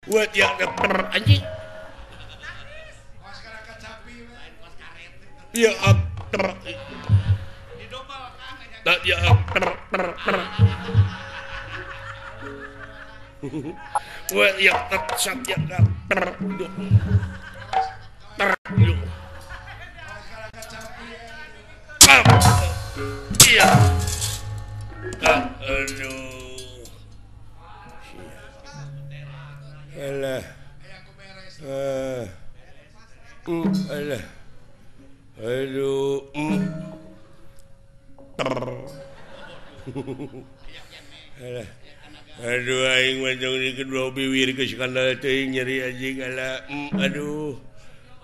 Buat ya anjing. Ya ter. Ya ter ter ter. Buat ya ter sat ya ter. Ter. Iya. Aduh. Alah. Alah. Aduh. Alah. Aduh aing mah jong di kedua biwir geus skandal teuing nyeri anjing alah. Aduh.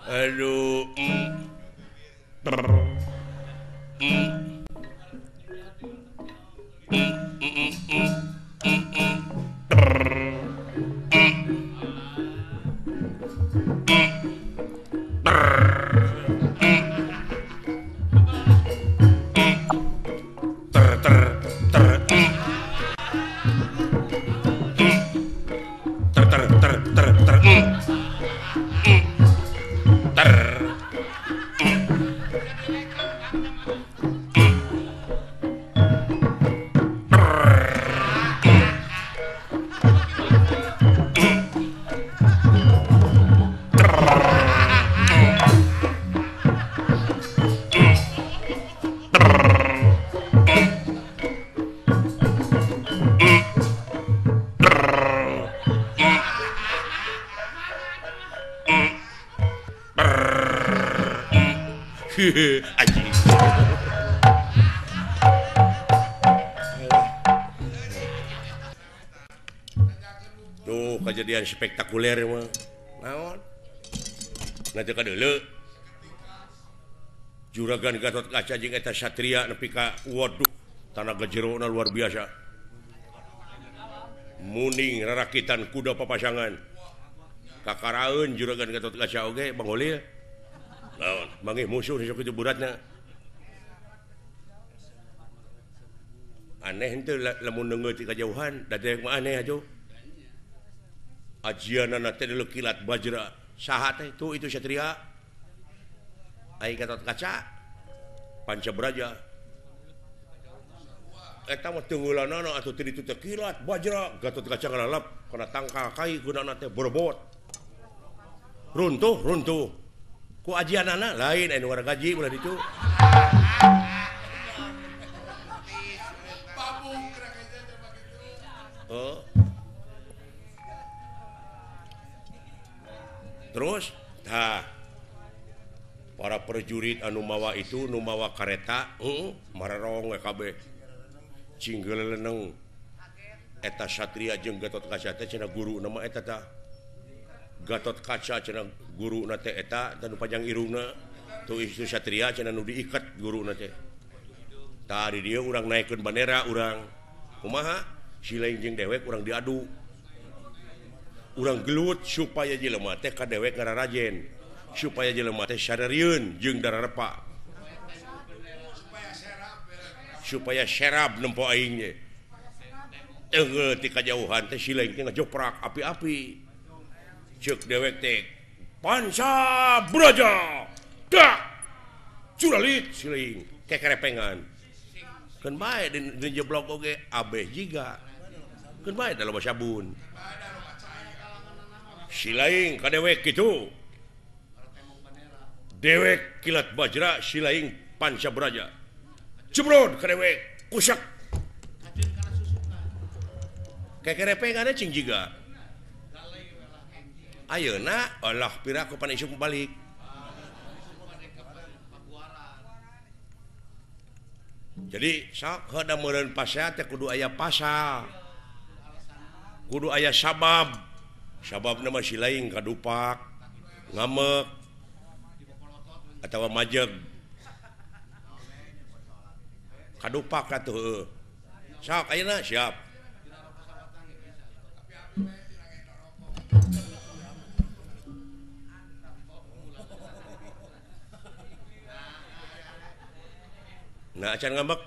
Aduh. Anjing. Tuh kejadian spektakuler mah. Naon? Nah teu kadeuleu. Juragan Gatot Kaca jeung eta Satria nepi ka waduh tanaga jerona luar biasa. Muning rarakitan kuda papasangan. Kakaraeun Juragan Gatot Kaca oge Bang Holil. Naon, manggih musuh sok kitu beratna. Aneh henteu lamun neungeut ti kajauhan, da dewek mah aneh atuh. Ajianana teh deuleu kilat bajra. Saha teh tuh itu Satria. Ai Gatot Kaca Panca Braja. Eta mah teungeulanana atuh teu ditu teh kilat bajra, Gatot Kaca ngalalap kana tangkal kai gunana teh borbot. Runtuh, runtuh. Ku ajianana lain anu wargaji ulah ditu. Oh. Terus tah para prajurit anu mawa itu nu mawa kareta, mararong we kabeh. Cinggeleneng eta Satria jeung Gatot Kaca teh cenah guruna mah eta tah. Gatot Kaca cenah guruna teh eta tanu panjang irungna tuh itu Satria cenah nu diikat guruna teh. Tah di dieu urang naikeun bandera urang. Kumaha? Si lain jeung dewek urang diadu. Urang gelut supaya jelema teh ka dewek ngararajen. Supaya jelema teh sadarieun jeung dararepa. Supaya serab nempo aing ge. Teunggeul ti kajauhan teh si lain teh ngajoprak api-api. Cek dewek teh Panca Braja dak curalit siling kekerepengan keun bae di jeblok oge abeh jiga keun bae da loba sabun silaing ka dewek kitu dewek kilat bajra silaing Panca Braja jebrod ka dewek kusak kekerepengan cing jiga ayeuna Allah piraku pan isuk balik. Jadi sok heuda meureun pasea teh kudu aya pasal. Kudu aya sabab. Sababna mah si lain kadupak, ngamek atawa majeg. Kadupak atuh heueuh. Sok ayeuna siap. Nah acan ngambek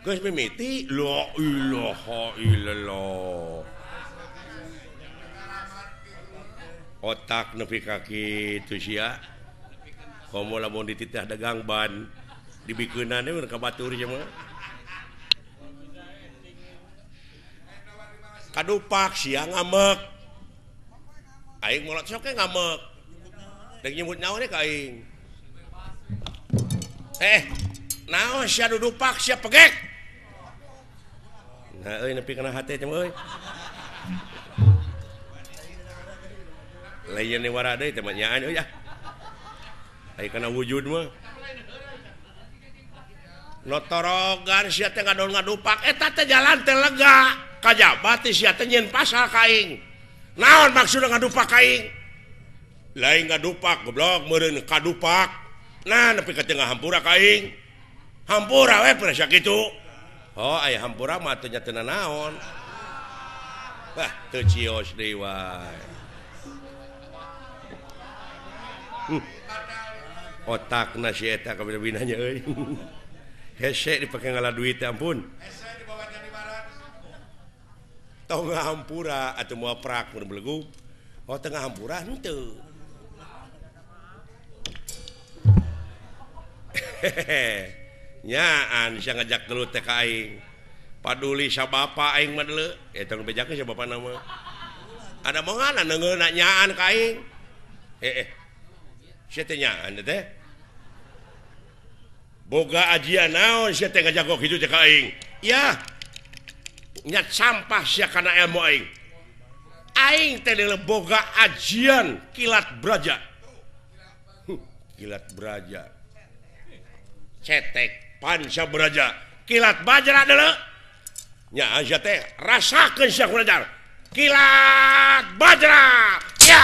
geus mimiti la ilaha illallah. Otak nepi ka kitu sia. Komo lamun dititah dagang ban dibikeunana we ka batur sia mah. Kadupak sia ngamek. Aing molot sok ngamek. Dek nyebut naon ka aing. Naon sia dudupak sia pegek. Nah euy nepi kana hate teh euy. Lain ni wara deui teh mah nyaan euy ah. Ai kana wujud mah. Notorogan sia teh ngadon ngadupak eta teh jalan teh lega. Kajaba teh sia teh nyieun pasal ka aing. Naon maksudna ngadupak ka aing? Lain ngadupak goblok meureun kadupak. Nah nepi ka tengah hampura ka aing. Hampura we pernah sakitu. Oh aya hampura mah teh nya teu nanaon. Wah teu cios deui wae. Otakna si eta kabina-binanya euy. Hese dipake ngala duit ampun. Hese dibawa jadi barat. Tong hampura atuh moal prak mun belegug. Oh tengah hampura henteu. Nyaan sia ngajak gelut teh ka aing. Paduli sa bapa aing mah deuleu. Eta nu bejakeun sa bapana mah. Ada mongan neungeuna nyaan ka aing. Sia teh nyaan teh. Boga ajian naon sia teh ngajago kitu teh ka aing. Yah. Nya sampah sia kana ilmu aing. Aing teh deuleu boga ajian kilat braja. Kilat braja. Cetek panca braja. Kilat bajra deuleu. Nya sia teh rasakeun sia ku ajar. Kilat bajra. Ya.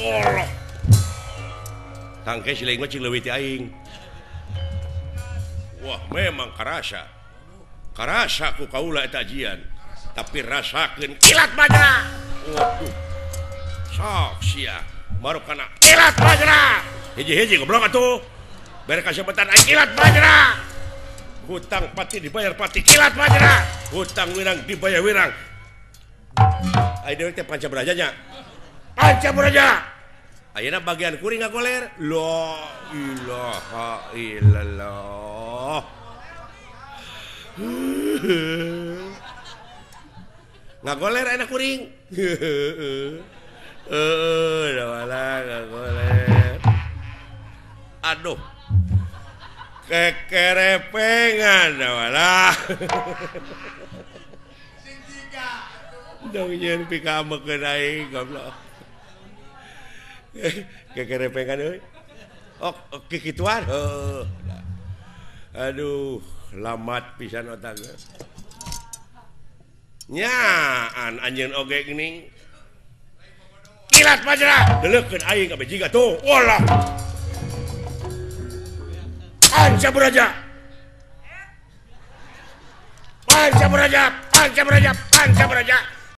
Allah. Tangke si lain mah cing leuwih ti aing. Wah memang karasa. Karasa ku kaula eta ajian. Tapi rasakeun kilat bajra. Waduh. Sok sia. Baru kana kilat bajra. Hiji-hiji goblok atuh. Bere kasebetan aing kilat bajra. Hutang pati dibayar pati kilat bajra. Hutang wirang dibayar wirang. Aing deui teh panca braja nya. Panca braja. Ayeuna bagian kuring ngagoler. La ilaha illallah. Ngagoler ayeuna kuring. Heueuh, da ngagoler. Aduh. Kekerepengan da. Sing tiga. Dong nyeun pikamekeun aing goblok. Kekerepengan euy. Oh, kikituan. Heuh. Aduh, lamat pisan otak. Nyaan anjeun oge geuning. Kilat bajra, deuleukeun aing kabeh jiga tuh. Walah. Panca braja. Panca braja, panca braja, panca braja.